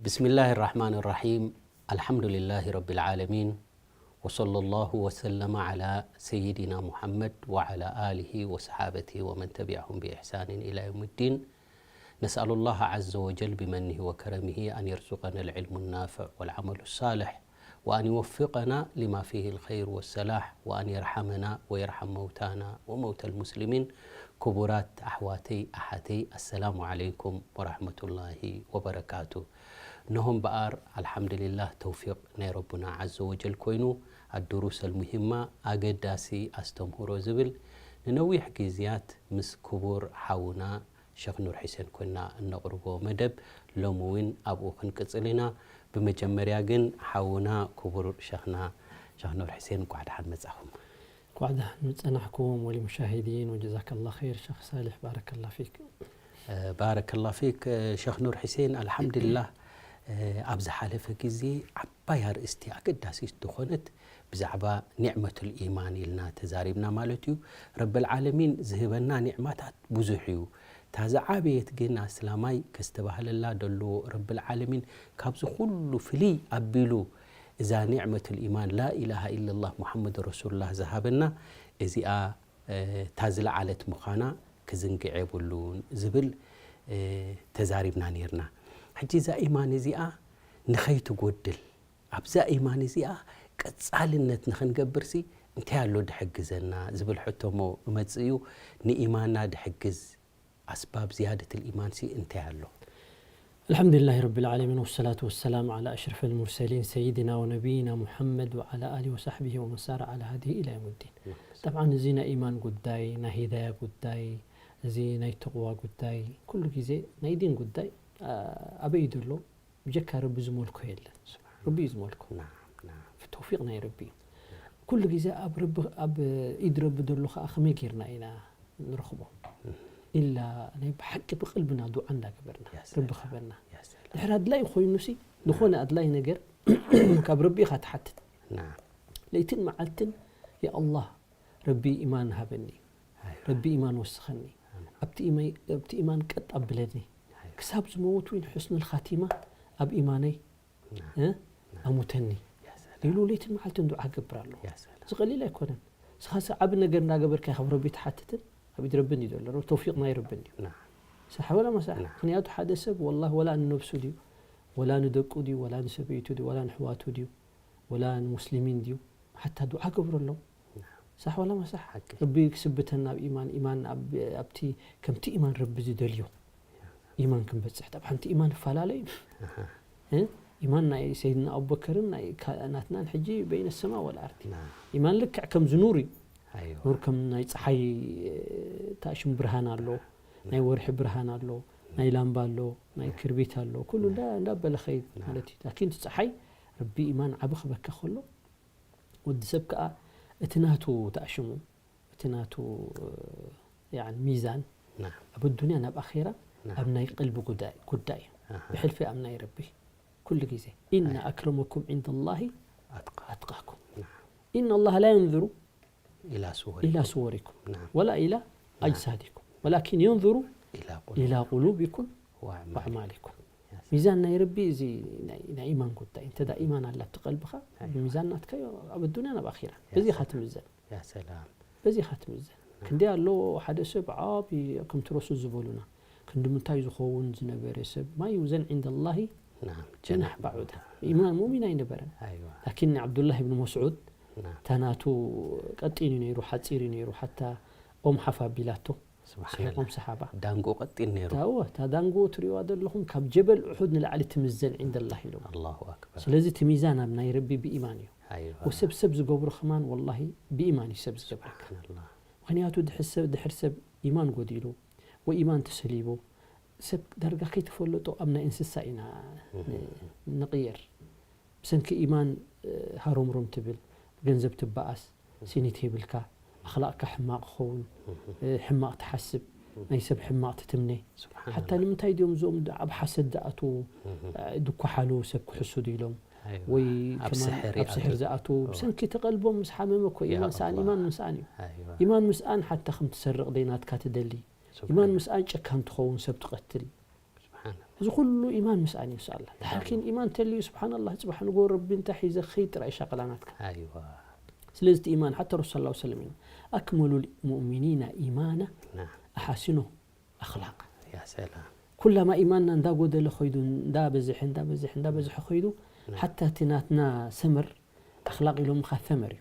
بسم الله الرحمن الرحيم. الحمد لله رب العالمين. وصلى الله وسلم على سيدنا محمد وعلى آله وصحابته ومن تبعهم بإحسان إلى يوم الدين. نسأل الله عز وجل بمنه وكرمه أن يرزقنا العلم النافع والعمل الصالح، وأن يوفقنا لما فيه الخير والصلاح، وأن يرحمنا ويرحم موتانا وموتى المسلمين. ክቡራት ኣሕዋተይ ኣሓተይ፣ ኣሰላሙ ዓለይኩም ወራህመቱላሂ ወበረካቱ። ነሆ እምበኣር ኣልሓምዱሊላህ፣ ተውፊቕ ናይ ረቡና ዓዘ ወጀል ኮይኑ፣ ኣዱሩስ ኣልሙሂማ፣ ኣገዳሲ ኣስተምህሮ ዝብል፣ ንነዊሕ ግዜያት ምስ ክቡር ሓውና ሸኽ ኑር ሒሴን ኮይና እነቕርቦ መደብ፣ ሎሚ እውን ኣብኡ ክንቅጽል ኢና። ብመጀመርያ ግን ሓውና ክቡር ሸኽና ሸኽ ኑር ሒሴን፣ እንኳዕ ደሓን መጻኹም። እንኳዕ ደሓን ምጸናሕኩም ወሊሙሻሂዲን፣ ወጀዛከላ ኸይር ሸኽ ሳሊሕ፣ ባረከላ ፊክ። ባረከላ ፊክ ሸኽ ኑር ሒሴን። ኣልሓምዱሊላህ፣ ኣብ ዝሓለፈ ግዜ ዓባይ ኣርእስቲ ኣገዳሲት ዝኾነት ብዛዕባ ኒዕመቱል ኢማን ኢልና ተዛሪብና ማለት እዩ። ረብል ዓለሚን ዝህበና ኒዕማታት ብዙሕ እዩ። እታ ዝዓበየት ግን ኣስላማይ ከስተባህለላ ደለዎ፣ ረብል ዓለሚን ካብዚ ኩሉ ፍልይ ኣቢሉ እዛ ኒዕመቱል ኢማን ላኢላሃ ኢለላህ ሙሓመድ ረሱሉላህ ዝሃበና፣ እዚኣ፣ እ፣ እታ ዝለዓለት ምዃና ክዝንግዕ የብሉን ዝብል፣ እ፣ ተዛሪብና ኔርና። ሕጂ እዛ ኢማን እዚኣ ንኸይትጎድል፣ ኣብዛ ኢማን እዚኣ ቀጻልነት ንኽንገብርሲ እንታይ ኣሎ ድሕግዘና ዝብል ሕቶ እሞ እመጽእ እዩ። ንኢማንና ድሕግዝ ኣስባብ ዝያደት ልኢማንሲ እንታይ ኣሎ? الحمد لله رب العالمين، والصلاة والسلام على أشرف المرسلين سيدنا ونبينا محمد وعلى آله وصحبه ومن سار على هديه إلى يوم الدين። طبعا እዚ ናይ ኢማን ጉዳይ፣ ናይ ሂዳያ ጉዳይ፣ እዚ ናይ ተቕዋ ጉዳይ፣ ኩሉ ግዜ ናይ ዲን ጉዳይ፣ ኣ-፣ ኣበይ እዩ ዘሎ? ብጀካ ረቢ ዝመልኮ የለን። ስብሓን ረቢ እዩ ዝመልኮ። ናም፣ ናም። ተውፊቕ ናይ ረቢ እዩ። ኩሉ ግዜ ኣብ ረቢ፣ ኣብ ኢድ ረቢ ዘሎ ኸዓ ከመይ ጌርና ኢና ንረኽቦ? እም። ኢላ ናይ ብሓቂ ብቐልብና ዱዓ እንዳገበርና፣ ያ ሰላም። ረቢ ኸበና። ያ ሰላም። ድሕሪ ኣድላይ ኮይኑሲ፣ ዝኾነ ኣድላይ ነገር ካብ ረቢ ኢኻ ትሓትት። ናም። ለይትን መዓልትን፣ ያ ኣላህ፣ ረቢ ኢማን ሃበኒ፣ ኣይዋ። ረቢ ኢማን ወስኸኒ፣ ኣሜን። ኣብቲ ኢመይ-፣ ኣብቲ ኢማን ቀጥ ኣብለኒ፣ ኣይዋ። ክሳብ ዝመውት እውን ሕስኑል ኻቲማ ኣብ ኢማነይ፣ ና። እ? ና። ኣሙተኒ ያ ሰላም። ኢሉ ለይትን መዓልትን ዱዓ ገብር ኣለኹ። ያ ሰላም። እዚ ቀሊል ኣይኮነን። ንስኻስ ዓቢ ነገር እንዳገበርካ ካብ ረቢ ትሓትትን ኣብ ኢድ ረቢ እንዲ ዘሎ፣ ተውፊቕ ናይ ረቢ እንዲ። ና። ሳሕ ወላ መሳሕ? ና። ምኽንያቱ ሓደ ሰብ ወላሂ ወላ ንነብሱ ድዩ፣ ወላ ንደቁ ድዩ፣ ወላ ንሰበይቱ ድዩ፣ ወላ ንሕዋቱ ድዩ፣ ወላ ንሙስሊሚን ድዩ፣ ሓታ ዱዓ ገብረሎም። ና። ሳሕ ወላ መሳሕ? ሓቂ። ረቢ ክስብተና ኣብ ኢማን፣ ኢማን ኣብ፣ ኣብቲ ከምቲ ኢማን ረቢ ዝደልዮ ኢማን ክንበጽሕ። ጠብዓን እቲ ኢማን ይፈላለ እዩ። ኣሃ። እ? ኢማን ናይ ሰይድና ኣቡበከርን ናይ ካ-፣ ናትናን ሕጂ በይነ ሰማ ወል ኣርዲ። ና። ኢማን ልክዕ ከምዚ ኑር እዩ። ኣይዋ። ኑር ከም ናይ ጸሓይ፣ እ፣ ታሽም ብርሃን ኣሎ፣ ናይ ወርሒ ብርሃን ኣሎ፣ ናይ ላምባ ኣሎ፣ ናይ ክርቢት ኣሎ። ኩሉ እንዳ-፣ እንዳበለ ኸይድ ና። ማለት እዩ። ላኪን እቲ ጸሓይ ረቢ ኢማን ዓቢ ክበካ ከሎ፣ ወዲ ሰብ ከኣ እቲ ናቱ ተኣሽሙ፣ እቲ ናቱ፣ እ፣ ያኒ ሚዛን ናም። ኣብ ኣዱንያ ናብ ኣኼራ ናም። ኣብ ናይ ቀልቢ ጉዳይ፣ ጉዳይ እዩ። ኣሃ። ብሕልፊ ኣብ ናይ ረቢ። ኩሉ ግዜ፣ "ኢነ ናም። ኣክረመኩም ዒንደላሂ ኣትቃ። ኣትቃኩም። ናም። ኢነ ኣላህ ላ የንዙሩ ኢላ ሱወሪኩም። ኢላ ሱወሪኩም ናም። ወላ ኢላ ናም። ኣጅሳዲኩም። ወላኪን የንዙሩ ኢላ ቁሉብ። ኢላ ቁሉቢኩም ወኣዕማሊኩም። ወኣዕማሊኩም." ያ ሰላም። ሚዛን ናይ ረቢ እዚ ናይ፣ ናይ ኢማን ጉዳይ። እንተ ደኣ ኢማን ኣላ ኣብቲ ቀልብኻ፣ ኣይዋ። ሚዛን ናትካ ኣብ ኣዱንያ ናብ ኣኺራ። ያ በዚ ኢኻ ሰላም። ትምዘን። ያ ሰላም። በዚ ኢኻ ትምዘን። ናም። ክንደይ ኣሎ ሓደ ሰብ ዓቢ፣ ከምቲ ረሱል ዝበሉና፣ ክንዲ ምንታይ ዝኸውን ዝነበረ ሰብ፣ "ማ ዩዘን ዒንደላሂ ናም፣ ጀናሕ ጀናሕ ባዑዳ." ባዑዳ። ኢማን ሙእሚን ኣይነበረን። ኣይዋ። ላኪን ንዓብዱላህ ብን መስዑድ ናም። እታ ናቱ ቀጢን እዩ ነይሩ፣ ሓጺር እዩ ነይሩ፣ ሓታ ኦም ሓፍ ኣቢላቶ። ስብሓንላህ። ስሒቆም ሰሓባ። ዳንጎ ቀጢን ነይሩ። እታ፣ እወ፣ እታ ዳንጎ ትሪእዋ ዘለኹም ካብ ጀበል ኡሑድ ንላዕሊ ትምዘን ዒንደላህ ኢሎም። ኣላሁ ኣክበር። ስለዚ እቲ ሚዛን ኣብ ናይ ረቢ ብኢማን እዩ። ኣይዋ። ወሰብ ሰብ ዝገብሮ ከማን ወላሂ ብኢማን እዩ ሰብ ዝገብረካ። ስብሓንላህ። ምኽንያቱ ድሕር ሰብ፣ ድሕር ሰብ ኢማን ጎዲሉ ወይ ኢማን ተሰሊቡ፣ ሰብ ዳርጋ ከይተፈለጦ ኣብ ናይ እንስሳ ኢና ን-፣ ንቕየር። ብሰንኪ ኢማን፣ እ፣ ሃሮምሮም ትብል፣ ብገንዘብ ትበኣስ፣ ሲኒት የብልካ፣ ኣኽላቕካ ሕማቕ ክኸውን፣ እ፣ ሕማቕ ትሓስብ፣ ናይ ሰብ ሕማቕ ትትምነ። ስብሓንላህ። ሓታ ንምንታይ ድዮም እዞም ድ-፣ ኣብ ሓሰድ ዝኣትዉ፣ እ፣ ድኳሓሉ ሰብ ክሕስዱ ኢሎም? ኣይዋ። ወይ ኣብ ከማን ስሕር ኣብ ስሕር ይኣትዉ። ዝኣትዉ፣ እወ። ብሰንኪ እቲ ቀልቦም ምስ ሓመመ እኮ፣ ያ ኢማን ሰኣን፣ ኣላህ። ኢማን ምስኣን እዩ። ኣይዋ። ኢማን ምስኣን ሓታ ከም ትሰርቕ ደይ ናትካ ትደሊ። ስብሓን። ኢማን ምስኣን ጨካን ትኸውን፣ ሰብ ትቐትል። ስብሓንላህ። እዚ ኩሉ ኢማን ምስኣን እዩ። ስኣላ ድሓር ኪን ኢማን ተልዩ ስብሓንላህ፣ ፅባሕ ንጎ ረቢ እንታይ ሒዘ ኸይድ ጥራይ ሻቀላ ናትካ። ኣይዋ ስለዚ እቲ ኢማን ሓታ ረሱል ሰለላሁ ዐለይሂ ወሰለም እዩ ኣክመሉ ሙእሚኒና ኢማና ናም ኣሓሲኖ ኣኽላቅ። ያ ሰላም ኩላማ ኢማንና እንዳጎደለ ኸይዱ እንዳበዝሐ እንዳበዝሐ እንዳበዝሐ ኸይዱ ሓታ እቲ ናትና ሰመር ኣኽላቅ ኢሎምኻ ሰመር እዩ።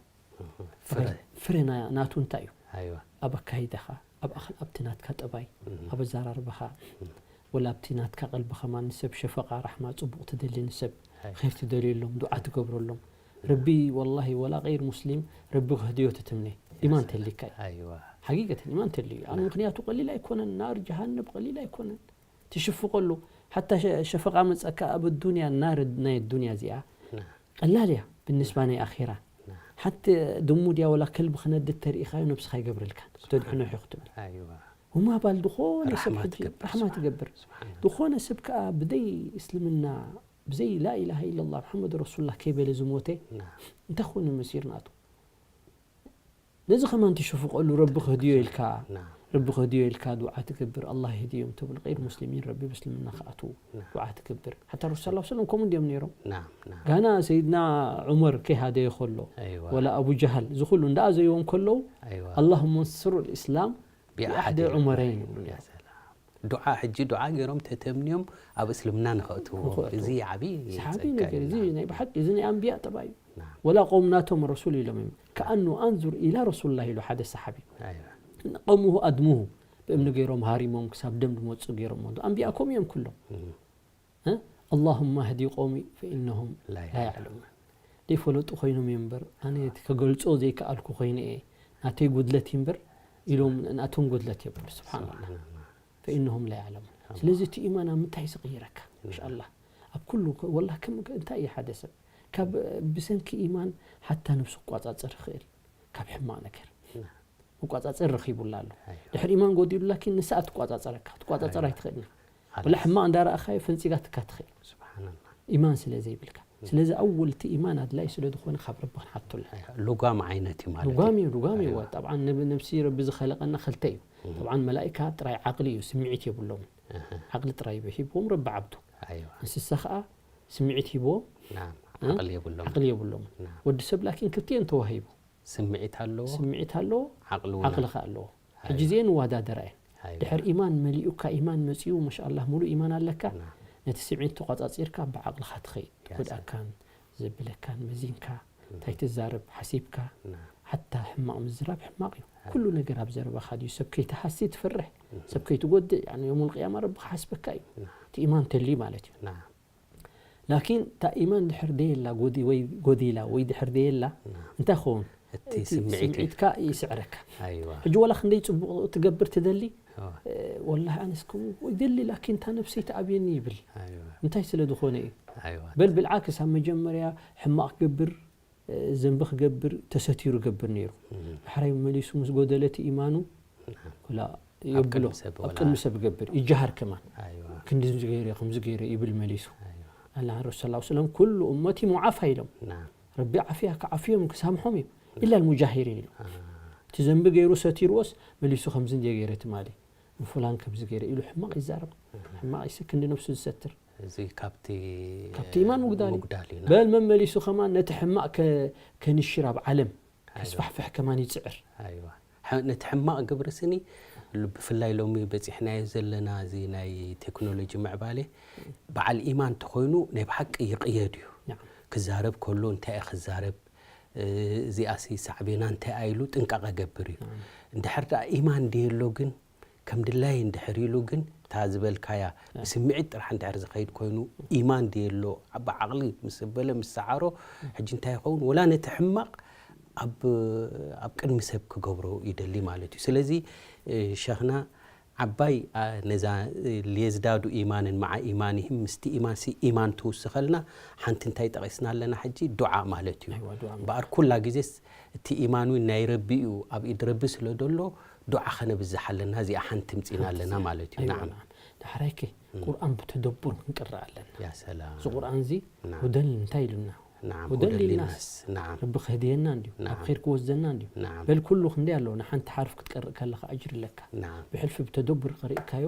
ፍረ ፍረ ና- ናቱ እንታይ እዩ? ኣይዋ ኣብ ኣካይዳኻ፣ ኣብ ኣኽ- ኣብቲ ናትካ ጠባይ፣ ኣብ ኣዘራርባኻ፣ ወላ ኣብቲ ናትካ ቀልቢ ከማን ንሰብ ሸፈቃ ራሕማ ጽቡቕ ትደሊ ንሰብ ኣይ። ኸይር ትደልየሎም ዱዓ ትገብረሎም። ረቢ ወላሂ ወላ ገይር ሙስሊም ረቢ ክህድዮ ትትምነ ኢማን ተሊካ እዩ። ኣይዋ ሓቂቀተን ኢማን ተልዩ ኣነ ምክንያቱ ቀሊል ኣይኮነን ናር ጀሃነብ ቀሊል ኣይኮነን ትሽፍቀሉ ሓታ ሸ- ሸፈቃ መጸካ ኣብ ዱንያ ናር ናይ ዱንያ እዚኣ ናም ቀላል እያ ብንስባ ናይ ኣኼራ ሓንቲ ድሙ ድያ ወላ ከልቢ ክነድድ ተርእኻዮ ነብስኻ ይገብረልካን ተድሕኖ ኢኹ ትብል ኣይዋ ወማ ባል ዝኾነ ሰብ ራሕማ ሕጂ ትገብር ራሕማ ትገብር ስብሓን ዝኾነ ሰብ ከዓ ብዘይ እስልምና ብዘይ ላኢላሃ ኢለላ ሙሓመድ ረሱሉላ ከይበለ ዝሞተ ናም እንታይ ኮይኑ መሲር ናቱ ነዚ ከማን ትሽፍቀሉ ረቢ ክህድዮ ኢልካ ናም ረቢ ክህድዮ ኢልካ ዱዓ ትገብር ኣላህ ይህድዮም ትብል ቀይር ሙስሊሚን ረቢ ብእስልምና ክኣትዉ ናም ዱዓ ትገብር ሓታ ረሱል ሰለላሁ ዐለይሂ ወሰለም ከምኡ እንዲዮም ነይሮም ናም ናም ጋና ሰይድና ዑመር ከይሃደየ ከሎ ኣይዋ ወላ ኣቡ ጃሃል እዚ ኩሉ እንዳኣዘይዎም ከለዉ ኣይዋ ኣላሁመ እንሱር ልእስላም ብኣሕደ ብኣሕደ ዑመረይን ይብሉ ያ ሰላም ዱዓ ሕጂ ዱዓ ገይሮም ተተምንዮም ኣብ እስልምና ንኸእትዎ ንኸእትዎ። እዚ ዓብዪ ሰሓቢ ጸጋ ነገር እዩ። እዚ ናይ ብሓቂ እዚ ናይ ኣንብያ ጠባይ እዩ ናም ወላ ቆም ናቶም ረሱል ኢሎም እዮም ከኣኑ ኣንዙር ኢላ ረሱሉላ ኢሉ ሓደ ሰሓቢ ኣይዋ ቀሙሁ ኣድሙሁ ብእምኒ ገይሮም ሃሪሞም ክሳብ ደም ዝመፁ ገይሮም ኣንብያ ከምኡ እዮም ኩሎም እም። እ? ኣላሁማ ህዲ ቆሚ ፈኢነሁም ላ ላ ያዕለሙን ዘይፈለጡ ኮይኖም እዮም እምበር ኣነ እቲ ከገልፆ ዘይከኣልኩ ኮይነ እየ ናተይ ጉድለት እዩ እምበር ኢሎም ናቶም ጉድለት የብሉ ስብሓንላ ስብሓንላ ፈኢነሁም ላ ያዕለሙን ስለዚ እቲ ኢማን ኣብ ምንታይ ዝቕይረካ እንሻላ ኣብ ኩሉ ከ- ወላ ከም ከ- እንታይ እዩ ሓደ ሰብ ካብ ብሰንኪ ኢማን ሓታ ነብሱ ክቋፃፀር ይኽእል ካብ ሕማቕ ነገር መቋፃፀር ረኺቡላ ኣሎ ድሕሪ ኢማን ጎዲሉላ ኪን ንስኣ ትቋፃፀረካ ትቋፃፀር ኣይትኽእልን ኢኻ ወላ ሕማቕ እንዳረኣኻዮ ፈንፂጋትካ ትኽእል ስብሓንላ ኢማን ስለ ዘይብልካ ስለዚ ኣወል እቲ ኢማን ኣድላይ ስለ ዝኾነ ካብ ረቢ ክንሓተሉ ሉጋም ዓይነት እዩ ማለት ሉጋም እዩ ሉጋም እዩ ጠብዓን ነብ- ነብሲ ረቢ ዝኸለቀና ክልተ እዩ ጠብዓን መላኢካ ጥራይ ዓቕሊ እዩ ስምዒት የብሎምን ዓቕሊ ጥራይ እዩ ሂብዎም ረቢ ዓብዱ ኣይዋ እንስሳ ከዓ ስምዒት ሂብዎም ናም እ? ዓቕሊ የብሎም ዓቕሊ የብሎምን ናም ወዲ ሰብ ላኪን ክልቲኤን ተዋሂቡ ስምዒት ኣለዎ ስምዒት ኣለዎ ዓቕሊ እውን ዓቕሊ ከ ኣለዎ ሕጂ እዚኤን ንዋዳደራ እየን ኣይዋ ድሕር ኢማን መሊኡካ ኢማን መፂኡ ማሻኣላህ ሙሉእ ኢማን ኣለካ ናም ነቲ ስምዒት ተቋፃፂርካ ብዓቕልኻ ትኸይድ ያ ጎድኣካን ዘብለካን መዚንካ እንታይ ትዛረብ ሓሲብካ ናም ሓታ ሕማቕ ምዝራብ ሕማቕ እዩ ኩሉ ነገር ኣብ ዘረባኻ ድዩ ሰብ ከይትሃሲ ትፈርሕ ሰብ ከይትጎድእ ዮም ልቅያማ ረቢ ክሓስበካ እዩ እቲ ኢማን ተልዩ ማለት እዩ ናም ላኪን እታ ኢማን ድሕር ደየላ ጎዲ- ወይ ጎዲላ ወይ ድሕር ደየላ እንታይ ክኸውን እቲ ስምዒት እዩ። ስምዒትካ ይስዕረካ ኣይዋ ሕጂ ዋላ ክንደይ ፅቡቕ ትገብር ትደሊ ኦ፣ ወላሂ ኣነስ ከምኡ ይደሊ ላኪን እታ ነብሰይ ትኣብየኒ ይብል ኣይዋ እንታይ ስለ ዝኾነ እዩ ኣይዋ በል ብልዓክስ ኣብ መጀመርያ ሕማቕ ክገብር ዘንቢ ክገብር ተሰቲሩ ገብር ነይሩ ዳሕራይ መሊሱ ምስ ጎደለ እቲ ኢማኑ ላ ኣብ የብሎ ቅድሚ ሰብ ኣብ ወላ- ቅድሚ ሰብ ገብር ይጀሃር ከማን ኣይዋ ክንዲ ከምዚ ገይረ ከምዚ ገይረ ይብል መሊሱ ኣይዋ ኣላ ረሱ ስ ሰለም ኩሉ እመቲ ሙዓፋ ኢሎም ናም ረቢ ዓፍያ ክዓፍዮም ክሳምሖም እዩ ኢላ ልሙጃሂሪን ኢሉ አ፣ እቲ ዘንቢ ገይሩ ሰቲርዎስ መሊሱ ከምዚ እንደ ገይረ ትማሊ ንፉላን ከምዚ ገይረ ኢሉ ሕማቕ ይዛረብ ሕማቕ ይስ ክንዲ ነብሱ ዝሰትር እዚ ካብቲ ካብቲ ኢማን ምጉዳል እዩ። ምጉዳል እዩ በል መመሊሱ ከማን ነቲ ሕማቕ ከ- ከንሽር ኣብ ዓለም ከስፋሕፍሕ ከማን ይፅዕር ኣይዋ ሐ- ነቲ ሕማቕ ግብሪ ስኒ ብፍላይ ሎሚ በፂሕናዮ ዘለና እዚ ናይ ቴክኖሎጂ ምዕባለ በዓል ኢማን እንተኮይኑ ናይ ብሓቂ ይቕየድ እዩ ናም። ክዛረብ ከሎ እንታይ እየ ክዛረብ እ፣ እዚኣሲ ሳዕቤና እንታይ ኣኢሉ ጥንቃቐ ገብር እዩ እንድሕር ደኣ ኢማን ደየሎ ግን ከም ድላይ እንድሕር ኢሉ ግን እታ ዝበልካያ ብስምዒት ጥራሕ እንድሕር ዝኸይድ ኮይኑ ኢማን ደየሎ ብዓቕሊ ምስ በለ ምስ ሰዓሮ ሕጂ እንታይ ይኸውን ወላ ነቲ ሕማቕ ኣብ ኣብ ቅድሚ ሰብ ክገብሮ ይደሊ ማለት እዩ ስለዚ እ፣ ሸኽና ዓባይ ኣ፣ ነዛ እ፣ ሊየዝዳዱ ኢማንን መዓ ኢማንህም ምስቲ ኢማንሲ ኢማን ትውስኸልና ሓንቲ እንታይ ጠቒስና ኣለና ሕጂ ዱዓ ማለት እዩ ኣይዋ፣ ዱዓ ማለት እምበኣር ኩላ ግዜስ እቲ ኢማን እውን ናይ ረቢ እዩ ኣብ ኢድ ረቢ ስለ ዘሎ ዱዓ ከነብዝሕ ኣለና እዚኣ ሓንቲ ምፂና ኣለና ማለት እዩ ኣይዋ፣ ናዓም ናዓም። ዳሕራይከ ቁርኣን ብተደቡር ክንቅረእ ኣለና ያ ሰላም እዚ ቁርኣን እዚ ናዓም ሁደን እንታይ ኢሉና ናዓም ሁደን ሁደን ሊናስ ናዓም ረቢ ክህድየና እንድዩ ናዓም። ናብ ኸይር ክወስደና እንድዩ ናዓም በል ኩሉ ክንደይ ኣለዎ ንሓንቲ ሓርፍ ክትቀርእ ከለካ ኣጅሪ ኣለካ ናዓም ብሕልፊ ብተደቡር ክርኢ ካዮ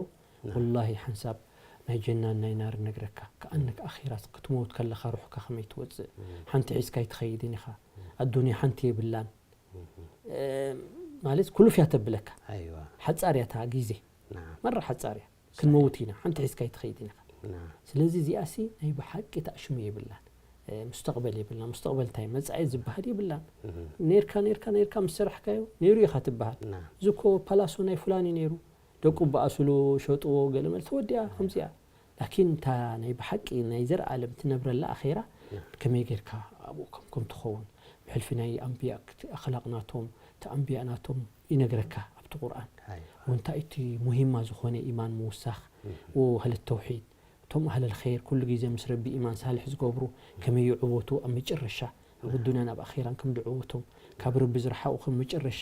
ወላሂ ሓንሳብ ናይ ጀናን ናይ ናር ነግረካ። ከኣንክ ኣኺራ ክትመውት ከለኻ ሩሕካ ከመይ ትወጽእ። ሓንቲ ሒዝካ ኣይትኸይድን ኢኻ። ኣዱንያ ሓንቲ የብላን። እ፣ ማለት ኩሉፍ እያ ተብለካ። ኣይዋ። ሓጻር እያ እታ ግዜ። ናም። መራ ሓጻር እያ። ክንመውት ኢና። ሓንቲ ሒዝካ ኣይትኸይድን ኢኻ። ናም። ስለዚ እዚኣሲ ናይ ብሓቂ ተኣሽሙ የብላን። እ፣ ሙስተቕበል የብላን። ሙስተቕበል እንታይ? መጻኢ ዝበሃል የብላን። እህ። ኔርካ፣ ኔርካ፣ ኔርካ ምስ ሰራሕካዮ ነይሩ ኢኻ ትበሃል። ናም። እዚ እኮ ፓላሶ ናይ ፉላን እዩ ነይሩ። ደቁ በኣሱሉ ሸጥዎ ገለ መለ ተወዲኣ ከምዚኣ። ላኪን እታ ናይ ብሓቂ ናይ ዘርኣለም ትነብረላ ኣኼራ ናም። ከመይ ጌርካ ኣብኡ ከም፣ ከም ትኸውን ብሕልፊ ናይ ኣንብያ ክት-፣ ኣኽላቕ ናቶም፣ እቲ ኣንብያ ናቶም ይነግረካ ኣብቲ ቁርኣን። ኣይዋ። ወንታይ እቲ ሙሂማ ዝኾነ ኢማን ምውሳኽ፣ እህ። ወ-፣ ኣህለ ተውሒድ፣ እቶም ኣህለል ኸይር ኩሉ ግዜ ምስ ረቢ ኢማን ሳልሕ ዝገብሩ ከመይ ይዕወቱ ኣብ መጨረሻ፣ ኣብ ናም። ኣዱንያን ኣብ ኣኼራን ከም ዝዕወቶም፣ ካብ ረቢ ዝረሓቑ ከም መጨረሻ፣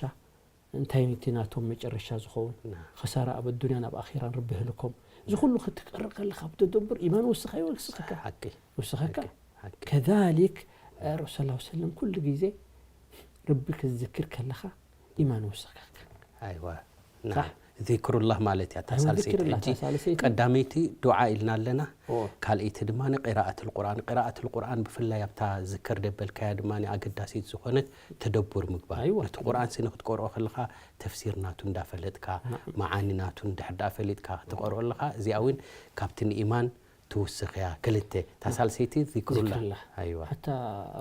እንታይ እቲ ናቶም መጨረሻ ዝኸውን? ናም። ኸሳራ ኣብ ኣዱንያን ኣብ ኣኼራን ረቢ ህልኮም። እዚ ኩሉ ክትቀርእ ከለኻ ብተደብር ኢማን ወስኻ ይወስኸካ። ሓቂ። ወስኸካ። ሓቂ። ሓቂ። ከዛሊክ፣ እ፣ ረሱል ሰለላሁ ዐለይሂ ወሰለም ኩሉ ግዜ ረቢ ክትዝክር ከለኻ ኢማን ወስኸካ። ኣይዋ። ናም። ሳሕ? ዚክሩላህ ማለት እያ። እታ ኣይዋ፣ ሳልሰይቲ ዚክሩላህ፣ ሕጂ እታ ሳልሰይቲ። ቀዳመይቲ ዱዓ ኢልና ኣለና። ኦ። ካልኣይቲ ድማ ቂራኣት ልቁርኣን። ቂራኣት ልቁርኣን ብፍላይ ኣብታ ዝክር ደበልካያ ድማ ኣገዳሲት ዝኾነት ተደቡር ምግባር። ኣይዋ፣ ነቲ ተደቡር። ቁርኣን ሲ ንክትቀርኦ ከለኻ ተፍሲር ናቱ እንዳፈለጥካ፣ ናም። መዓኒ ናቱ እንድሕር ደኣ ፈሊጥካ ክትቀርኦ ኣለኻ፣ እዚኣ እውን ካብቲ ንኢማን ትውስኽ እያ። ክልተ፣ እታ ናም። ሳልሰይቲ ዚክሩላህ። ዚክሩላህ። ኣይዋ። ሓታ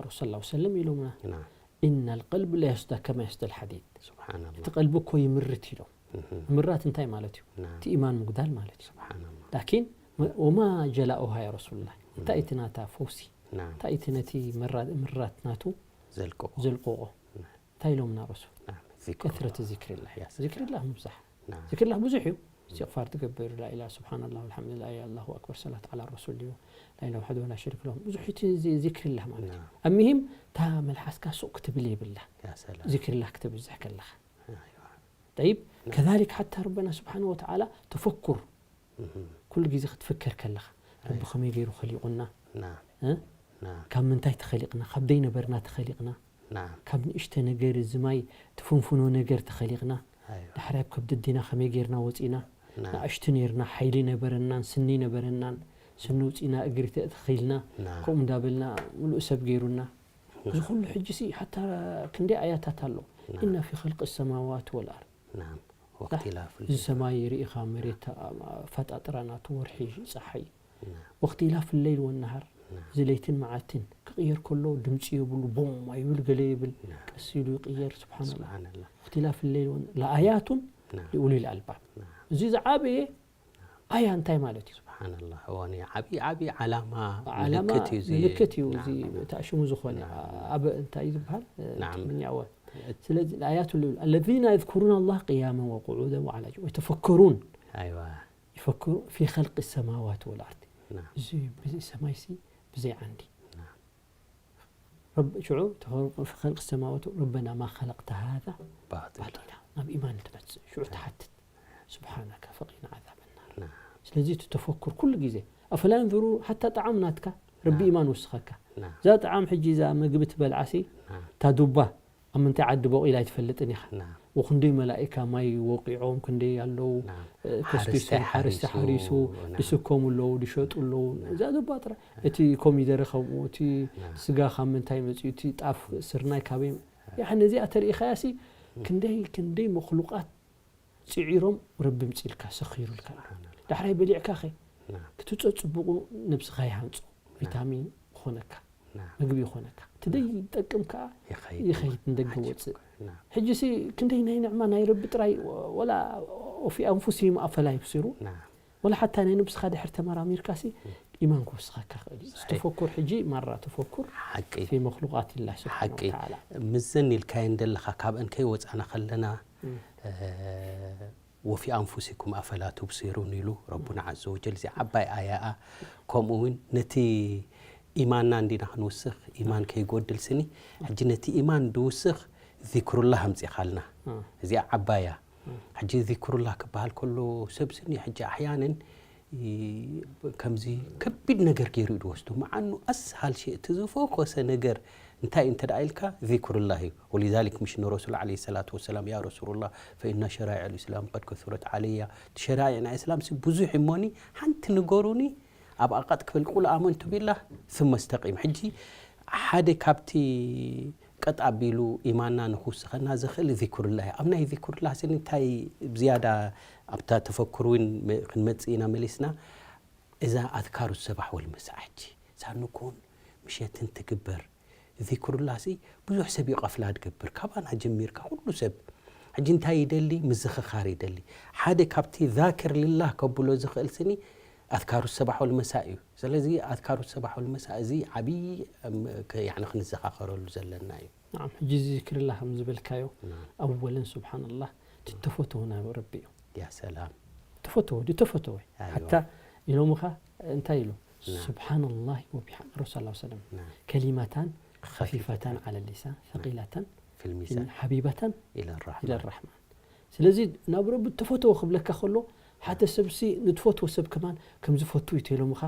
ረሱል ሰለላሁ ዐለይሂ ወሰለም ኢሎምና፣ ናም። ኢነ ልቀልብ ለየስዳ ከማ የስዳ ልሓዲድ። ሱብሓነላህ። እቲ ቀልቢ እኮ ይምርት ኢሎም። እህ። ምራት እንታይ ማለት እዩ? ናም። እቲ ኢማን ምጉዳል ማለት እዩ። ሱብሓነላህ። ላኪን፣ መ-፣ ወማ ጀላኡሃ ያ ረሱሉላህ? እንታይ እቲ ናታ ፈውሲ? ናም። እንታይ እቲ ነቲ ምራ-፣ ምራት ናቱ ዘልቅቆ። ዘልቅቆ? ናም። እንታይ ኢሎምና ረሱል? ናም። ዚክሩላህ። ከስረት ዚክሪላህ። ያ ሰላም። ዚክሪላህ ምብዛሕ። ናም። ዚክሪላህ ብዙሕ እዩ። እስትግፋር ትገብር፣ ላኢላህ፣ ሱብሓነላህ፣ ወልሓምዱሊላህ፣ ኣላሁ ኣክበር፣ ሰላት ዓላ ረሱል እዩ። ላኢላህ ወሕደሁ ላ ሸሪከ ለሁ። ብዙሕ እቲ ዚ-፣ ዚክሪላህ ማለት እዩ። ናም። ኣብ ምሂም፣ እታ መልሓስካ ሱቕ ክትብል የብላ። ያ ሰላም። ዚክሪላህ ክትብዝሕ ከለኻ። ኣይዋ። ጠይብ፣ ናም። ከዛሊክ ሓታ ረበና ስብሓነ ወተዓላ ተፈኩር፣ እህ። ኩሉ ግዜ ክትፍከር ከለኻ፣ ረቢ ኣይ። ከመይ ገይሩ ኸሊቑና? ናም። እ? ናም። ካብ ምንታይ ተኸሊቕና? ካብ ደይነበርና ተኸሊቕና? ናም። ካብ ንእሽተ ነገር፣ እዚ ማይ ትፍንፍኖ ነገር ተኸሊቕና? ኣይዋ። ዳሕራይ ኣብ ከብዲ ኣዴና ከመይ ገይርና ወፂና? ናም። ንኣሽቱ ነይርና፣ ሓይሊ ነበረናን፣ ስኒ ነበረናን፣ ስኒ ውፂና፣ እግሪ ተተኺልና፣ ናም። ከምኡ እንዳበልና፣ ምሉእ ሰብ ገይሩና። እዚ ኩሉ ሕጂ ሲ ሓታ ክንደይ ኣያታት ኣሎ። ናም። ኢና ፊ ኸልቂ ሰማዋት ወልኣርድ። ናም። ወክቲላፍ እዚ ሰማይ ርኢኻ መሬት ኣፈጣጥራ ናቱ ወርሒ ጸሓይ። ናም። ወክቲላፍ ለይል ወነሃር ናም። እዚ ለይትን መዓልትን ክቕየር ከሎ ድምፂ የብሉ ቦም ኣይብል ገለ ይብል ናም። ቀስ ኢሉ ይቕየር ስብሓንላ። ስብሓንላ። ወክቲላፍ ለይል ወን ለኣያቱን ናም። ሊኡሉል ኣልባብ ናም። እዚ ዝዓበየ ኣያ እንታይ ማለት እዩ? ስብሓንላህ። እዋን እዩ። ዓብዪ፣ ዓብዪ ዓላማ ዓላማ ምልክት እዩ እዚ። ምልክት እዩ። ናም፣ እዚ ናም። ተኣሽሙ ዝኾነ ናም። ኣብ እንታይ እዩ ዝበሃል? እ፣ ናም። ትግርኛ እወ። ስለዚ ኣያቱ ልብል፣ الذين يذكرون الله قياما وقعودا وعلى جنوبهم ويتفكرون. ኣይዋ። يفكرون في خلق السماوات والأرض. ናም። እዚ ብዘይ ሰማይሲ ብዘይ ዓንዲ። ናም። ረብ-፣ ሽዑ ተኸ-፣ ኸልቂ ሰማዋት ረበና ማ ኸለቅተ ሃዛ ባጢላ። ባጢላ። ናብ ኢማን ትመጽእ። ሽዑ ትሓትት፣ ስብሓናካ ፈቂና ዓዛብ ናር። ናም። ስለዚ እቲ ተፈኩር ኩሉ ግዜ፣ ኣፈላ የንዙሩ፣ ሓታ ጣዕም ናትካ፣ ረቢ ናም። ኢማን ወስኸካ። ናም። እዛ ጣዕም ሕጂ እዛ ምግቢ ትበልዓሲ፣ ናም። እታ ዱባ ኣብ ምንታይ ዓዲ ቦቂላ ኣይትፈልጥን ኢኻ። ናም። ወክንደይ መላኢካ ማይ ወቂዖም፣ ክንደይ ኣለዉ፣ ናም። እ፣ ሓረስታይ ከስኪሶም፣ ሓረስታይ ሓሪሱ፣ ሓሪሱ፣ ናም። ድስከሙ ኣለዉ፣ ድሸጡ ኣለዉ። ናም። እዛ ዱባ ጥራይ። እቲ ኮሚደረ ከምኡ፣ እቲ ናም። ስጋ ካብ ምንታይ መጺኡ፣ እቲ ጣፍ ስርናይ ካበይ፣ ያዕኒ እዚኣ ተርኢኻያሲ፣ እም። ክንደይ፣ ክንደይ መኽሉቃት ጽዒሮም ረቢ ምጽኢልካ፣ ሰኺሩልካ። ስብሓንላህ። ዳሕራይ በሊዕካ ኸ? ናም። ክትጸጽብቑ ነብስኻ ይሃንጾ። ናም። ቪታሚን ይኾነካ። ናም። ምግቢ ይኾነካ። እቲ ናም። ዘይጠቅም ከኣ ይኸይድ። ይኸይድ፣ ንደገ ይወጽእ። ናም። ሕጂሲ ክንደይ ናይ ንዕማ ናይ ረቢ ጥራይ፣ ወላ ወፊ ኣንፉሲሂም ኣፈላ ዩብሲሩን? ናም። ወላ ሓታ ናይ ነብስኻ ድሕር ተመራሚርካሲ፣ እም። ኢማን ክወስኸካ ይኽእል እዩ። ሰሒሕ። ተፈኩር ሕጂ ማራ ተፈኩር ሓቂ። ፊ መኽሉቃት ኢላህ ስብሓነ ሓቂ። ወተዓላ። ምዘን ኢልካየን ዘለኻ፣ ካብአን ከይወጻና ከለና፣ እም። እ፣ ወፊ ኣንፉሲኩም ኣፈላ ቱብሲሩን ኢሉ ረቡና ዐዘ ወጀል። እዚ ዓባይ ኣያኣ። ከምኡ እውን ነቲ ኢማንና እንዲና ክንውስኽ፣ ኢማን ከይጎድል ስኒ። ሕጂ ነቲ ኢማን ድውስኽ ዚክሩላህ ኣምጺኻልና። እ። እዚኣ ዓባያ። እ። ሕጂ ዚክሩላህ ክበሃል ከሎ ሰብ ስኒ ሕጂ ኣሕያነን ከምዚ ከቢድ ነገር ገይሩ እዩ ዝወስዶ። መዓኑ ኣስሃል ሸይ፣ እቲ ዝፈኾሰ ነገር እንታይ እዩ እንተ ደኣ ኢልካ፣ ዚክሩላህ እዩ። ወሊዛሊክ ምሽ ንረሱል ዓለይሂ ሰላቱ ወሰላም፣ ያ ረሱሉላህ፣ ፈኢነ ሸራኢዕ ልእስላም ቀድ ከሱረት ዓለያ፣ እቲ ሸራኢዕ ናይ እስላም ሲ ብዙሕ እሞኒ፣ ሓንቲ ንገሩኒ፣ ኣብ ኣቐጥ ክብል፣ ቁል ኣመንቱ ቢላህ ثم استقيم። ሕጂ ሓደ ካብቲ ቀጥ ኣቢሉ ኢማንና ንኽውስኸና ዝኽእል ዚክሩላህ እዩ። ኣብ ናይ ዚክሩላህ ስኒ እንታይ ዝያዳ ኣብታ ተፈኩር እውን መ-፣ ክንመጽእ ኢና መሊስና። እዛ ኣዝካሩ ሰባሕ ወልመሳእ ሕጂ ሳንኩን ምሸትን ትግበር ዚክሩላህ ሲ ብዙሕ ሰብ እዩ ቀፍላ ድገብር። ካባና ጀሚርካ ኩሉ ሰብ። ሕጂ እንታይ ይደሊ? ምዝኽኻር ይደሊ። ሓደ ካብቲ ዛክር ልላህ ከብሎ ዝኽእል ስኒ ኣዝካሩ ሰባሕ ወልመሳእ እዩ። ስለዚ ኣዝካሩ ሰባሕ ወልመሳእ እዚ ዓብዪ፣ እም፣ ክ-፣ ያዕኒ ክንዘኻኸረሉ ዘለና እዩ። ናዓም፣ ሕጂ እዚ ዚክርላህ ከም ዝበልካዮ፣ ናም። ኣወለን ስብሓንላህ፣ ትተፈትዎ ናይ ረቢ እዩ። ያ ሰላም። ተፈትዎ፣ ድዩ ተፈትዎ። ኣይዋ። ሓታ ኢሎምኻ እንታይ ኢሉ? ናም። ስብሓንላህ ወቢሓ-፣ ረሱል ሰለላሁ ዐለይሂ ወሰለም፣ ናም። ከሊማታን ከፊፈታን ኸፊፈታን ዐለ ሊሳን፣ ናም። ሰቂላታን ፊል ሚዛን ሐቢባታን ኢለ ራሕማን። ኢለ ራሕማን። ስለዚ ናብ ረቢ ተፈትዎ ክብለካ ከሎ፣ ሓደ ሰብሲ ንትፈትዎ ሰብ ከማን ከም ዝፈቱ እዩ ተኢሎምኻ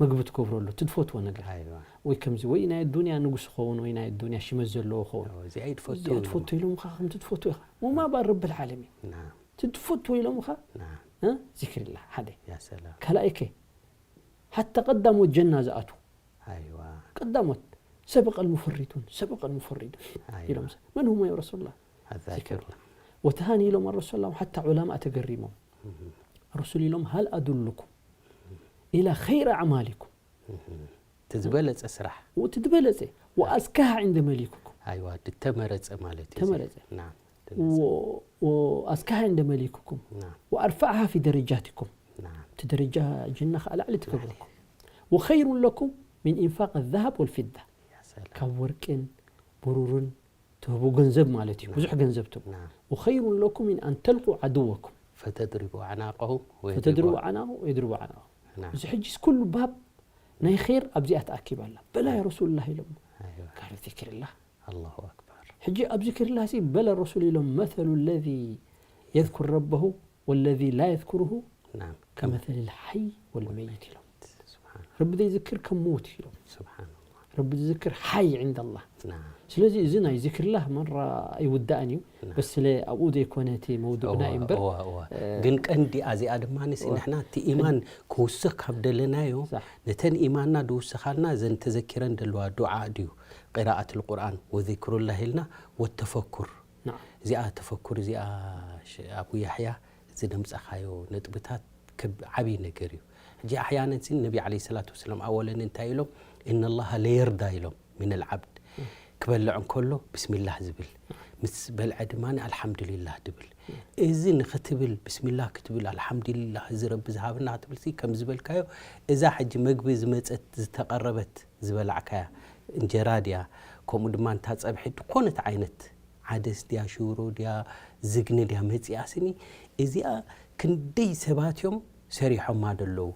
መግቢ ትገብረሉ፣ እቲ ትፈትዎ ነገር። ኣይዋ። ወይ ከምዚ፣ ወይ ናይ ኣዱንያ ንጉስ ክኸውን፣ ወይ ናይ ኣዱንያ ሽመት ዘለዎ ክኸውን። እዎ፣ እዚኣ ይትፈቱ እዚኣ ኢሎምኻ። ትፈቱ ኢሎምኻ፣ ከምቲ ትፈቱ ኢኻ። ወማ ባል ረብል ዓለሚን። ናም። እቲ ትፈትዎ ኢሎምኻ፣ ናም። እ? ዚክርላ፣ ሓደ። ያ ሰላም። ካልኣይ ከ፣ ሓታ ቀዳሞት ጀና ዝኣትዉ። ኣይዋ። ቀዳሞት፣ ሰበቀል ሙፈሪዱን፣ ሰበቀል ሙፈሪዱን ኣይዋ። ኢሎም። መን ሁም ያ ረሱሉላህ? ኣዛኪሩላህ። ዚክርላ። ወተሃኒ ኢሎም ኣረሱል ሰለላሁ፣ ሓታ ዑለማእ ተገሪሞም። እህ። ረሱል ኢሎም፣ ሃል ኣዱሉኩም ኢላ ኸይረ ኣዕማሊኩም። እህ። እቲ ዝበለጸ ስራሕ። እቲ ዝበለጸ፣ ወኣዝካሃ ዕንደ መሊኩኩም። ኣይዋ፣ ድተመረጸ ማለት እዩ። ተመረጸ። ናም፣ ተመረጸ። ወ-፣ ወኣዝካሃ ዕንደ መሊኩኩም። ናም። ወኣርፈዕሃ ፊ ደረጃቲኩም። ናም። እቲ ደረጃ ጀና ከኣ ላዕሊ ትገብረኩም። ወኸይሩን ለኩም ሚን ኢንፋቅ ኣዛሃብ ወልፊዳ። ያ ሰላም። ካብ ወርቅን ብሩርን ትህቡ ገንዘብ ማለት እዩ። ናም። ብዙሕ ገንዘብ ትህቡ። ናም። ወኸይሩን ለኩም ሚን ኣን ተልቁ ዓድወኩም። ፈተድሪቡ ኣዕናቀሁም ወየድሪቡ ፈተድሪቡ ኣዕናቀሁም ወየድሪቡ ኣዕናቀኩም። ናም። እዚ ሕጂስ ኩሉ ባብ ናይ ኸይር ኣብዚኣ ተኣኪባ ኣላ። በላ ያ ረሱሉላህ ኢሎም። ኣይዋ። ጋር ዚክርላህ። ኣላሁ ኣክበር። ሕጂ ኣብ ዚክርላህ ሲ በለ ረሱል ኢሎም፣ መሰሉ ለዚ የዝኩር ረበሁ ወለዚ ላ የዝኩርሁ ናም። ከመሰሊል ሓይ ወልመይት ኢሎም። ስብሓን። ረቢ ዘይዝክር ከም ምዉት ኢሎም። ስብሓንላህ። ረቢ ዝዝክር ሓይ ዕንደላህ። ናም። ስለዚ እዚ ናይ ዚክርላህ መራ ኣይውዳእን እዩ። ናም። በስ ስለ ኣብኡ ዘይኮነ እቲ መውዱዕና እዋ፣ እዩ እምበር፣ እዋ፣ እዋ። እ፣ ግን ቀንዲ ኣዚኣ ድማ ንሲ እዋ። ንሕና እቲ ኢማን ክውስኽ ካብ ደለናዮ፣ ሳሕ። ነተን ኢማንና ድውስኻልና ዘን ተዘኪረን ደለዋ ዱዓ ድዩ፣ ቂራኣት ልቁርኣን ወዚክሩላህ ኢልና፣ ወተፈኩር። ናም። እዚኣ ተፈኩር እዚኣ ሽ-፣ ኣቡ ያሕያ፣ እዚ ዘምጻኻዮ ነጥብታት ከብ-፣ ዓብዪ ነገር እዩ። ሕጂ ኣሕያነን ሲን ነቢ ዓለይሂ ሰላቱ ወሰላም ኣወለን እንታይ ኢሎም? ኢነላሃ ለየርዳ ኢሎም ሚነል ዓብድ። እም። ክበልዕ እንከሎ ብስሚላህ ዝብል፣ ምስ በልዐ ድማ ኣልሓምዱሊላህ ድብል። እም። እዚ ንኽትብል፣ ብስሚላህ ክትብል፣ ኣልሓምዱሊላህ እዚ ረቢ ዝሃበና ክትብል ሲ፣ ከም ዝበልካዮ፣ እዛ ሕጂ መግቢ ዝመጸት፣ ዝተቐረበት፣ ዝበላዕካያ እንጀራ ድያ፣ ከምኡ ድማ እንታ ጸብሒ ድኮነት ዓይነት ዓደስ ድያ፣ ሽሮ ድያ፣ ዝግኒ ድያ መጺኣ ስኒ፣ እዚኣ ክንደይ ሰባት እዮም ሰሪሖማ ደለዉ፣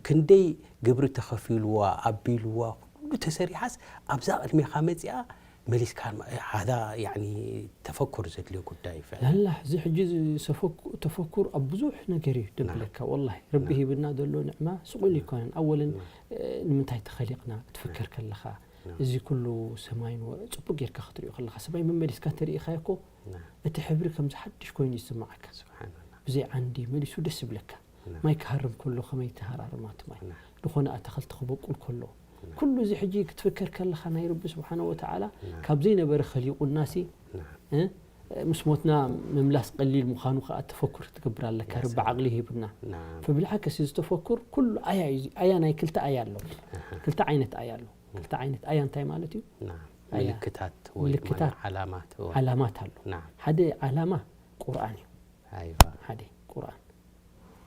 ክንደይ ግብሪ ተኸፊልዋ፣ ኣቢልዋ፣ ኩሉ ተሰሪሓስ ኣብዛ ቅድሜኻ መጺኣ መሊስካ፣ ሃዛ ያዕኒ ተፈኩር ዘድልዮ ጉዳይ እዩ ፍዕላ። ላላ፣ እዚ ሕጂ እዚ ሰፈኩ-፣ ተፈኩር ኣብ ብዙሕ ነገር እዩ ደብለካ። ናም። ወላሂ፣ ረቢ ናም። ሂብና ዘሎ ንዕማ ስቑል ናም። ኣይኮነን። ኣወለን፣ ናም። እ፣ ንምንታይ ተኸሊቕና ክትፍከር ናም። ከለኻ፣ ናም። እዚ ኩሉ ሰማይን ወ-፣ ጽቡቅ ጌርካ ክትሪኦ ከለኻ፣ ሰማይ መመሊስካ እንተሪኢኻዮ እኮ፣ ናም። እቲ ሕብሪ ከምዚ ሓድሽ ኮይኑ ይስምዓካ። ስብሓንላህ። ብዘይ ዓንዲ መሊሱ ደስ ይብለካ። ናም። ማይ ክሃርም ከሎ ከመይ ትሃራርማ እቲ ማይ። ናም። ዝኾነ ኣታኽልቲ ክበቁል ከሎ። ናም። ኩሉ እዚ ሕጂ ክትፍከር ከለኻ ናይ ረቢ ስብሓነ ወተዓላ ናም። ካብ ዘይነበረ ኸሊቁናሲ፣ ናም። እ፣ ምስ ሞትና ምምላስ ቀሊል ምዃኑ ከኣ ተፈኩር ክትገብር ኣለካ። ያ ረቢ ሰላም። ዓቕሊ ሂብና። ናም። ፈብልዓክስ እዚ ተፈኩር ኩሉ ኣያ እዩ። ኣያ ናይ ክልተ ኣያ ኣሎ። ኣሃ። ክልተ ዓይነት ኣያ ኣሎ። ክልተ ዓይነት ኣያ እንታይ ማለት እዩ? ናም። ናይ ኣያ። ምልክታት ወይ ድማ ምልክታት። ናይ ዓላማት። ዓላማት ኣሎ። ናም። ሓደ ዓላማ ቁርኣን እዩ። ኣይዋ። ሓደ ቁርኣን።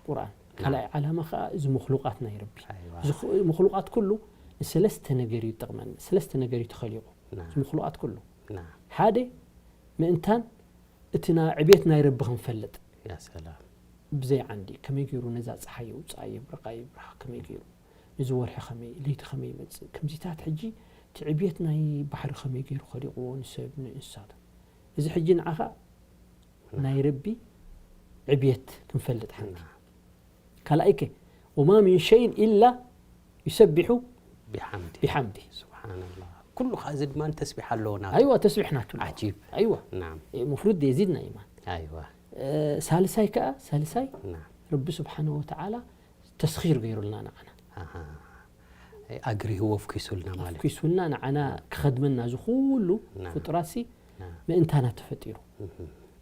ቁርኣን። ናም። ካልኣይ ዓላማ ከኣ እዚ ምኽሉቃት ናይ ረቢ። ኣይዋ። እዚ ኽ-፣ ምኽሉቃት ኩሉ ንሰለስተ ነገር እዩ ዝጠቕመና። ሰለስተ ነገር እዩ ተኸሊቑ። ናም። እዚ ምኽሉቃት ኩሉ። ናም። ሓደ ምእንታን እቲ ና-፣ ዕብየት ናይ ረቢ ክንፈልጥ። ያ ሰላም። ብዘይ ዓንዲ ከመይ ገይሩ ነዛ ጸሓይ የውጽኣ፣ የብርቓ፣ የብርሃ፣ ከመይ ገይሩ ነዚ ወርሒ ከመይ፣ ለይቲ ከመይ ይመጽእ፣ ከምዚታት ሕጂ እቲ ዕብየት ናይ ባሕሪ ከመይ ገይሩ ኸሊቕዎ ንሰብ ንእንስሳት። እዚ ሕጂ ንዓኻ ናይ ረቢ ዕብየት ክንፈልጥ ሓንቲ። ናም። ካልኣይ ከ وما من شيء إلا يسبح ቢሓምዲ بحمده. ስብሓንላ። ኩሉ ከዓ እዚ ድማ ተስቢሕ ኣለዎ ናቱ። أيوة، تسبيح ናቱ ኣለዎ. ዓጂብ። أيوة. ናም المفروض يزيدنا إيمان. ኣይዋ آه، ሳልሳይ ከዓ ሳልሳይ ናም ረቢ ስብሓነ ወተዓላ ተስኺር ገይሩልና ንዓና ኣሃ። ኣግሪህዎ ኣፍኪሱልና ማለት ኣፍኪሱልና ንዓና ክኸድመና እዚ ኩሉ ናም። ፍጡራትሲ ናም። ምእንታና ተፈጢሩ እህ።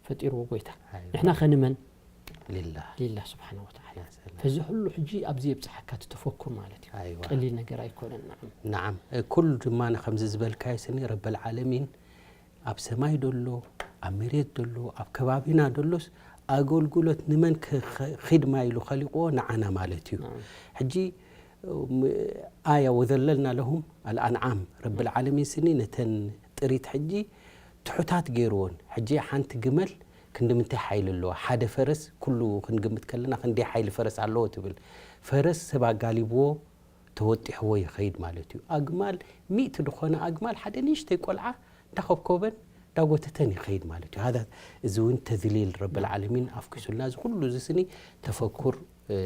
ፈጢርዎ ጎይታ ኣይዋ። ንሕና ኸንመን ሊላ ሊላ ስብሓነ ወተዓላ ያ ሰላም። ፈዚ ኩሉ ሕጂ ኣብዚ የብፅሓካ እቲ ተፈኩር ማለት እዩ ኣይዋ። ቀሊል ነገር ኣይኮነን ንዓም ናዓም ኩሉ ድማ ከምዚ ዝበልካዮ ስኒ ረበል ዓለሚን ኣብ ሰማይ ደሎ ኣብ መሬት ደሎ ኣብ ከባቢና ደሎስ ኣገልግሎት ንመን ክድማ ኢሉ ከሊቕዎ ንዓና ማለት እዩ። ሕጂ ኣያ ወዘለልና ለሁም ኣልኣንዓም ረብል ዓለሚን ስኒ ነተን ጥሪት ሕጂ ትሑታት ገይርዎን። ሕጂ ሓንቲ ግመል ክንዲ ምንታይ ሓይሊ ኣለዋ? ሓደ ፈረስ ኩሉ ክንግምት ከለና ክንደይ ሓይሊ ፈረስ ኣለዎ ትብል። ፈረስ ሰብ ኣጋሊብዎ ተወጢሕዎ ይኸይድ ማለት እዩ። ኣግማል ሚእቲ ዝኾነ ኣግማል ሓደ ንእሽተይ ቆልዓ እንዳኸብኮበን እንዳጎተተን ይኸይድ ማለት እዩ። ሃዛ እዚ እውን ተዝሊል ረብል ዓለሚን ኣፍኪሱልና እዚ ኩሉ እዚ ስኒ ተፈኩር እ፣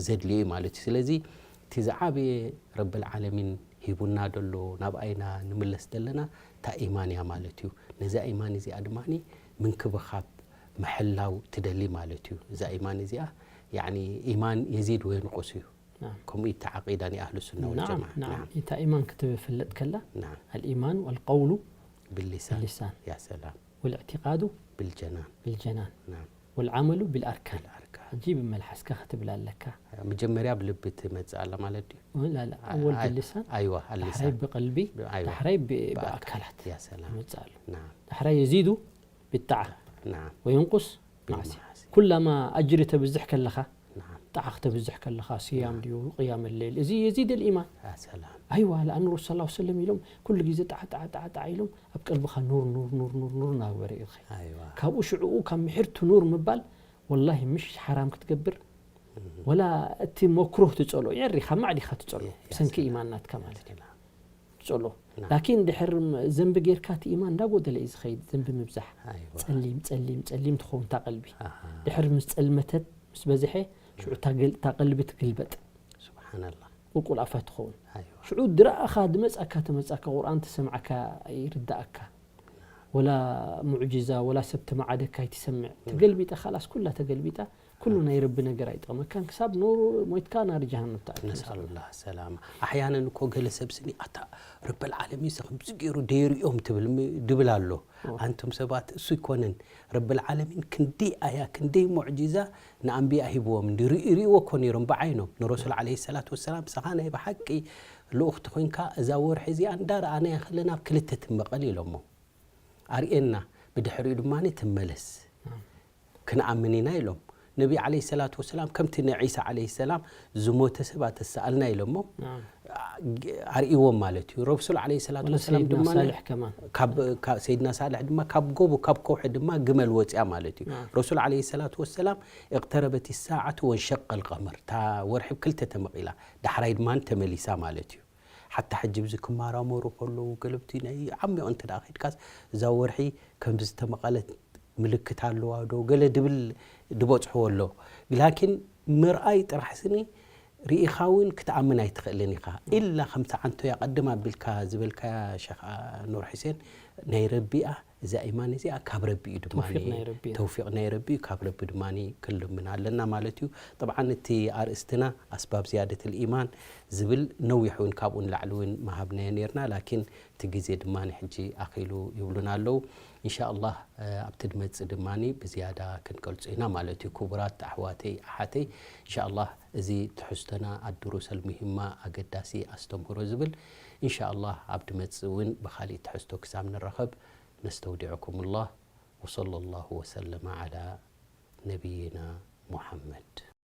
ዘድልዮ እዩ ማለት እዩ። ስለዚ እቲ ዝዓበየ ረብል ዓለሚን ሂቡና ደሎ ናብኣይና ንምለስ ዘለና እታ ኢማን እያ ማለት እዩ። ነዛ ኢማን እዚኣ ድማ ምንክብኻብ ምሕላው ትደሊ ማለት እዩ። እዛ ኢማን እዚኣ ያኒ ኢማን የዚድ ወየንቁስ እዩ። ናም። ከምኡ እዩ እቲ ዓቂዳ ናይ ኣህሉ ሱና ናም ወልጀማዓ። ናም ናም። እታ ኢማን ክትፍለጥ ከላ ናም። الإيمان والقول ብሊሳን باللسان ያ ሰላም والاعتقاد ብልጀናን بالجنان ናም والعمل بالأركان ኣርካ ሕጂ ብመልሓስካ ክትብላ ኣለካ መጀመርያ ብልቢ ትመጽእ ኣላ ማለት ድዩ? لا لا أول ኣይ- باللسان ኣይዋ ዳሕራይ ኣልሳን ብቀልቢ ኣይዋ ዳሕራይ ብ- ብኣካል። ብኣካላት ያ ሰላም ይመጽእ ኣሎ ናም ዳሕራይ يزيد بالطاعة ናም وينقص معصية ብልማዓሲ ኩላማ ኣጅሪ ተብዝሕ ከለኻ ናም ጣዓ ከተብዝሕ ከለኻ ስያም ድዩ ቅያም ሌል እዚ يزيد الإيمان ያ ሰላም ኣይዋ ለኣን ረሱል ላ ሰለም ኢሎም ኩሉ ግዜ ጣዓ ጣዓ ጣዓ ጣዓ ኢሎም ኣብ ቀልብኻ ኑር ኑር ኑር ኑር ኑር እናግበረ እዩ ዝኸይድ ኣይዋ ካብኡ ሽዕኡ ካብ ምሕርቲ ኑር ምባል ወላሂ ምሽ ሓራም ክትገብር ወላ እቲ መክሩህ ትጸሎ የሪ ካብ ማዕዲኻ ትጸሎ የ- ብሰንኪ ያ ኢማን ናትካ ማለት እዩ ትጸሎ ናም። ላኪን ድሕር ዘንቢ ጌርካ እቲ ኢማን እንዳጎደለ እዩ ዝኸይድ ዘንቢ ምብዛሕ ኣይዋ ጸሊም ጸሊም ጸሊም ትኸውን እታ ቀልቢ ኣሃ ድሕር ምስ ጸልመተት ምስ በዝሐ ሽዑ እታ ገል- እታ ቀልቢ ትግልበጥ ስብሓንላ ቁልቁል ኣፋ ትኸውን ኣይዋ ሽዑ ድረኣኻ ድመጻካ ተመጻካ ቁርኣን ተሰምዓካ ይርዳኣካ ወላ ሙዕጂዛ ወላ ሰብ ተመዓደካ ኣይትሰምዕ ተገልቢጣ ካላስ ኩላ ተገልቢጣ ኩሉ ናይ ረቢ ነገር ኣይጠቕመካን ክሳብ ኖሩ ሞይትካ ናሪ ጀሃነም ትኣቱ ነስኣሉላ ሰላማ ኣሕያነን እኮ ገለ ሰብ ስኒ ኣታ ረበል ዓለሚን ዚ ከምዚ ገይሩ ደይሪኦም ትብል ም- ድብል ኣሎ ኣንቱም ሰባት እሱ ይኮነን ረበል ዓለሚን ክንደይ ኣያ ክንደይ ሙዕጂዛ ንኣንቢያ ሂብዎም እንዲ ርኢ- ርእይዎ እኮ ነይሮም ብዓይኖም ንረሱል ዓለይሂ ሰላቱ ወሰላም ንስኻ ናይ ብሓቂ ልኡኽቲ ኮይንካ እዛ ወርሒ እዚኣ እንዳረኣናያ ከለና ኣብ ክልተ ትመቐል ኢሎሞ ኣርእየና ብድሕሪኡ ድማ ትመለስ ክንኣምን ኢና ኢሎም ነቢ ዓለይሂ ሰላቱ ወሰላም ከምቲ ንዒሳ ዓለይሂ ሰላም ዝሞተ ሰብ ኣተሰኣልና ኢሎሞ ኣርእይዎም ማለት እዩ ረሱል ዓለይሂ ሰላቱ ወላ ወሰላም ሰይድና ድማ ሳልሕ ከማን ካብ ካብ- ሰይድና ሳልሕ ድማ ካብ ጎቦ ካብ ከውሒ ድማ ግመል ወፅያ ማለት እዩ ናም። ረሱል ዓለይሂ ሰላቱ ወሰላም እቅተረበት ሳዓቱ ወንሸቀ ልቀመር እታ ወርሒ ብክልተ ተመቒላ ዳሕራይ ድማ ተመሊሳ ማለት እዩ ሓታ ሕጂ ብዚ ክማራመሩ ከለዉ ገለብቲ ናይ ዓሚቕ እንተ ደኣ ከድካስ እዛ ወርሒ ከም ዝተመቐለት ምልክት ኣለዋ ዶ ገለ ድብል ድበጽሕዎ ኣሎ ላኪን ምርኣይ ጥራሕ ስኒ ርኢኻ እውን ክትኣምን ኣይትኽእልን ኢኻ ኢላ ከምቲ ዓንቶያ ቀድም ኣቢልካ ዝበልካያ ሸኽ ኑር ሕሴን ናይ ረቢኣ እዛ ኢማን እዚኣ ካብ ረቢ እዩ ድማ ተውፊቕ ናይ ረቢ እዩ። ተውፊቕ ናይ ረቢ እዩ ካብ ረቢ ድማ ክንልምን ኣለና ማለት እዩ ጥብዓን እቲ ኣርእስትና ኣስባብ ዝያደት ልኢማን ዝብል ነዊሕ እውን ካብኡ ንላዕሊ እውን መሃብናዮ ነርና ላኪን እቲ ግዜ ድማ ሕጂ ኣኺሉ ይብሉና ኣለዉ እንሻ ኣላህ ኣብቲ ድመፅእ ድማ ብዝያዳ ክንገልፁ ኢና ማለት እዩ ክቡራት ኣሕዋተይ ኣሓተይ እንሻ ኣላህ እዚ ትሕዝቶና ኣድሩሰል ሙሂማ ኣገዳሲ ኣስተምህሮ ዝብል እንሻ ኣላህ ኣብ ድመፅእ እውን ብካሊእ ትሕዝቶ ክሳብ ንራኸብ ነስተውዲዐኩም ላህ وصلى الله وسلم على نبينا محمد